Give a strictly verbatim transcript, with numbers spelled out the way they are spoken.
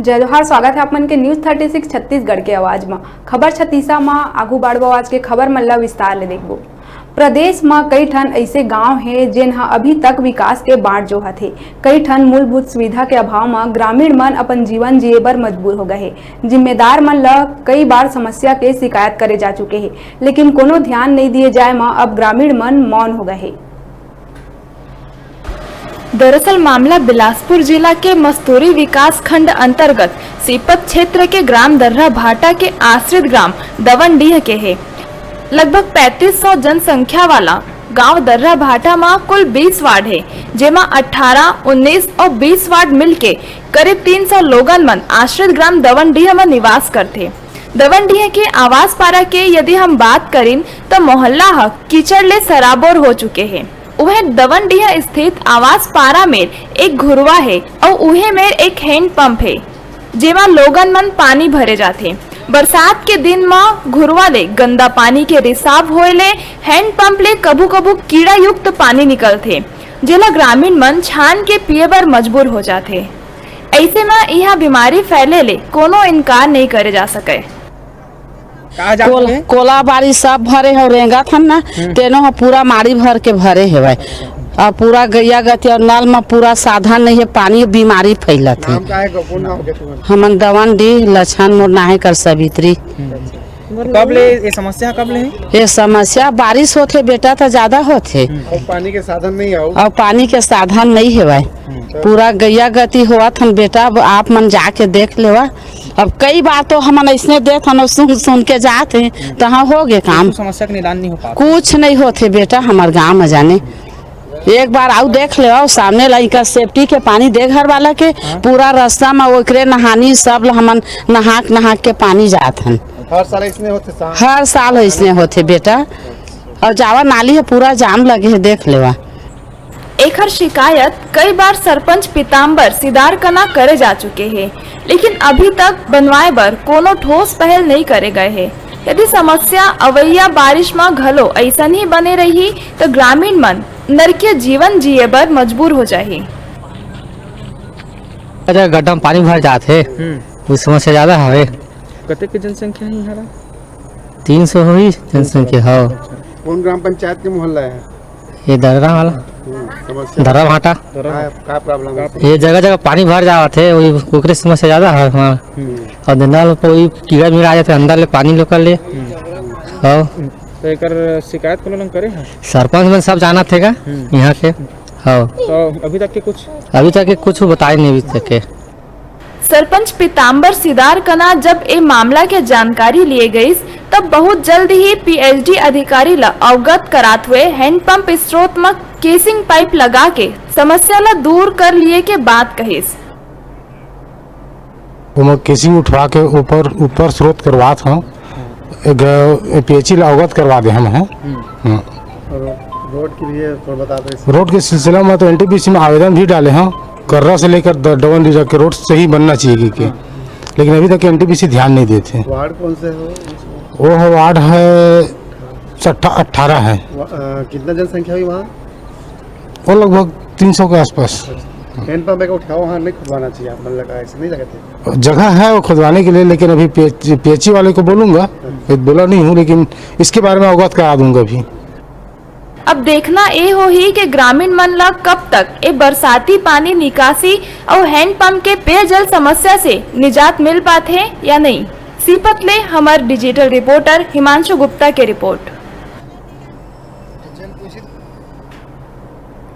जय जोहार, स्वागत है आप मन के News Thirty Six छत्तीसगढ़ के आवाज म। खबर छत्तीसा म आगू बाढ़बो, आज के खबर मन ला विस्तार ले देखबो। प्रदेश म कई ठन अइसे गांव हे, जेन ह अभी तक विकास के बाट जोहत हे। कई ठन मूलभूत सुविधा के अभाव म ग्रामीण मन अपन जीवन जिए बर मजबूर हो गए हे। जिम्मेदार मन ल कई बार समस्या के शिकायत करे जा चुके हे, लेकिन कोनो ध्यान नइ दिए जाए म अब ग्रामीण मन मौन हो गए हे। दरअसल मामला बिलासपुर जिला के मस्तूरी विकास खंड अंतर्गत सीपत क्षेत्र के ग्राम दर्रा भाटा के आश्रित ग्राम दवनडीह के हे। लगभग पैंतीस सौ जनसंख्या वाला गांव दर्रा भाटा म कुल बीस वार्ड हे, जेमा अट्ठारह, उन्नीस और बीस वार्ड मिलके करीब तीन सौ लोगन मन आश्रित ग्राम दवनडीह म निवास करथे। दवनडीह के आवास पारा के यदि हम बात करिन, त मोहल्ला ह कीचड़ ले सराबोर हो चुके हे। उहें दवनडीह स्थित आवास पारा मेर एक घुरवा हे अउ उहे मेर एक हैंड पंप हे, जेमा लोगन मन पानी भरे जाथे। बरसात के दिन म घुरवा ले गंदा पानी के रिसाव होए ले हैंड पंप ले कभू-कभू कीड़ा युक्त पानी निकलथे, जेला ग्रामीण मन छान के पीए बर मजबूर हो जाथे। अइसे म इहां बीमारी फैले ले कोनो इनकार नइ करे जा सकय। कहाँ जात कोल-, हवे? कोला बारी सब भरे हे, रेंगत हन ना, हम्म। तेनो ह पूरा माड़ी भर के भरे हेवय। अउ पूरा गैया गति अउ नल म पूरा साधन नइ हे, पानी बीमारी फैलत हे। नाम का है? कौन नाम है तुम्हारा? हमन दवनडीह, लछन मोर नाहे कर सवित्री। हम्म। कब ले ये समस्या, कब ले है? ये समस्या बारिश होथे बेटा, त ज्यादा होथे। हम्म। और पानी के साधन नहीं है? और पानी के साधन नइ हेवय। हम्म। पूरा गैया गति होवत हन बेटा, अब आप मन जाके देख लेवा। अब कई बार तो हमन अइसने देत हन, सुन, सुन के जात हे, तहाँ हो गे काम। कुछ समस्या के निदान नहीं हो पाता। कुछ नइ होथे बेटा, हमर गांव म जाने। एक बार आउ देख लेवा, सामने लइका सेफ्टी के पानी दे घर वाला के, हाँ। पूरा रास्ता म ओकरे नहानी, सब ल हमन नहाक, नहाक के पानी जात हन। हर साल अइसने होथे साहब? हर साल अइसने होथे बेटा। अउ जावा नाली हे, पूरा जाम लगे हे, देख लेवा। एखर शिकायत कई बार सरपंच पीताम्बर सिदारकना करे जा चुके हे, लेकिन अभी तक बनवाए बर कोनो ठोस पहल नइ करे गए हे। यदि समस्या अवइया बारिश म घलो अइसन ही बने रही, त ग्रामीण मन नरकीय जीवन जिए बर मजबूर हो जाही। अच्छा, गड्ढा म पानी भर जात हे, हम्म। वो समस्या ज्यादा हवे। कतेक के जनसंख्या हे इहाँ? तीन सौ होही जनसंख्या, हाँ। कौन ग्राम पंचायत के मोहल्ला है? ये दर्रा वाला। हम्म, समस्या? दर्रा भाटा। का, का problem है? ये जगह जगह पानी भर जावत हे, वही ओकरे समस्या ज्यादा है। हाँ। हम्म। और दिन रात को वही कीड़ा मीड़ा आ जाते अंदर ले, पानी लोकल ले। हम्म। हाँ। तो एकर शिकायत कोनो लोग करे हैं? सरपंच मन सब जानत हे का हम्म। यहाँ के? हाँ। तो अभी तक के कुछ? अभी तक के कुछ बताए नहीं अभी तक के। सरपंच पीताम्बर सिदारकना जब ए मामला के जानकारी लिए गइस, तब बहुत जल्द ही पीएचडी अधिकारी ल अवगत करात हुए हैंडपंप स्रोत म केसिंग पाइप लगा के समस्या ल दूर कर लिए के बात कहिस। ओमा केसिंग उठवा के ऊपर, ऊपर स्रोत करवात हव। एक, ए, पीएचई ल अवगत करवा दे हम हैं। हम्म। हाँ। और रोड के लिए थोड़ा बता दो। रोड के सिलसिला में तो एनटीपीसी में आवेदन भी डाले हैं, कर्रा से लेकर द-, डवन डीजा के रोड सही बनना चाहिए कि, कि। हाँ। लेकिन अभी तक एनटीपीसी ध्यान नहीं देते। वार्ड कौन से हो? वो है, वार्ड है अट्ठा-, अट्ठारह है। वा-, अ, कितना जनसंख्या हुई वहाँ? वो लगभग तीन सौ के आसपास। हैंडपंप एक उठाओ, वहाँ नहीं खुदवाना चाहिए, आप मन लगा, ऐसे नहीं लगते? जगह है वो खुदवाने के लिए, लेकिन अभी पीएच-, पीएचई वाले को बोलूँगा, हाँ। ये बोला नहीं हूँ, लेकिन इसके बारे में अवगत करा दूंगा अभी। अब देखना ए होही कि ग्रामीण मन ला कब तक ए बरसाती पानी निकासी अउ हैंडपंप के पेयजल समस्या से निजात मिल पाथे या नहीं। सीपत ले हमर डिजिटल रिपोर्टर हिमांशु गुप्ता के रिपोर्ट।